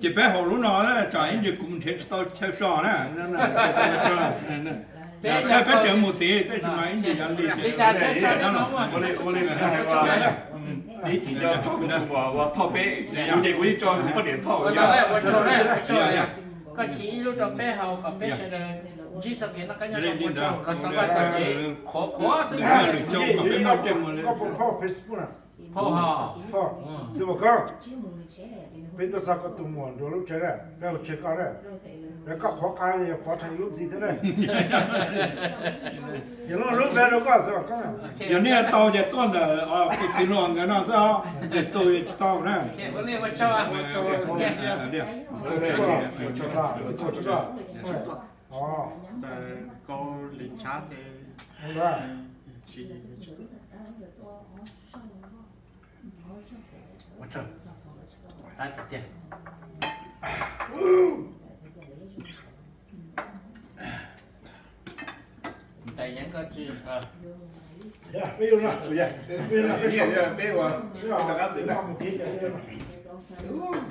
Ces peb haus lub no, tsam ib ntsis kuv mus nrhiav tsis tau chaw so na. Peb tseem mus tid tab sis mas ib ntsis yog li ces, koj chim ib lub rau peb haus kom peb sawv daws ntsib txoj kev noj qab nyob zoo, ua tsaug los xav vaj txog tsev qhuav qhuav xwb. Lwm xyoo kom peb noj ntsej muag li. Phauj, xwb ua koj, peb tuaj txog koj tus muam nrug lub tsev na, peb ua tsev koj na, peb koj qhuav qa yog pov rau ib lub ntxiv thiab na. Yog lub peb rau koj xwb koj. Yog nej tau ces tuaj ntawm tus txiv hluas nkawd no xwb os, ces tus tsis tau na. Ces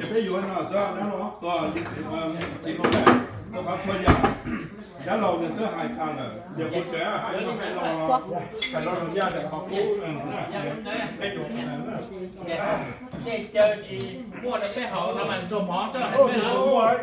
peb yuav no xwb, tuaj txiv hluas na, tuaj qhov txhua yam, dab laug nws twb hais tag lawm, ces kuv tseem hais rau peb los, hais rau yaj tias qhov kub, peb yuav na. Nej caw tsis muaj rau peb haus no mas ntxuag mov xwb, peb haus.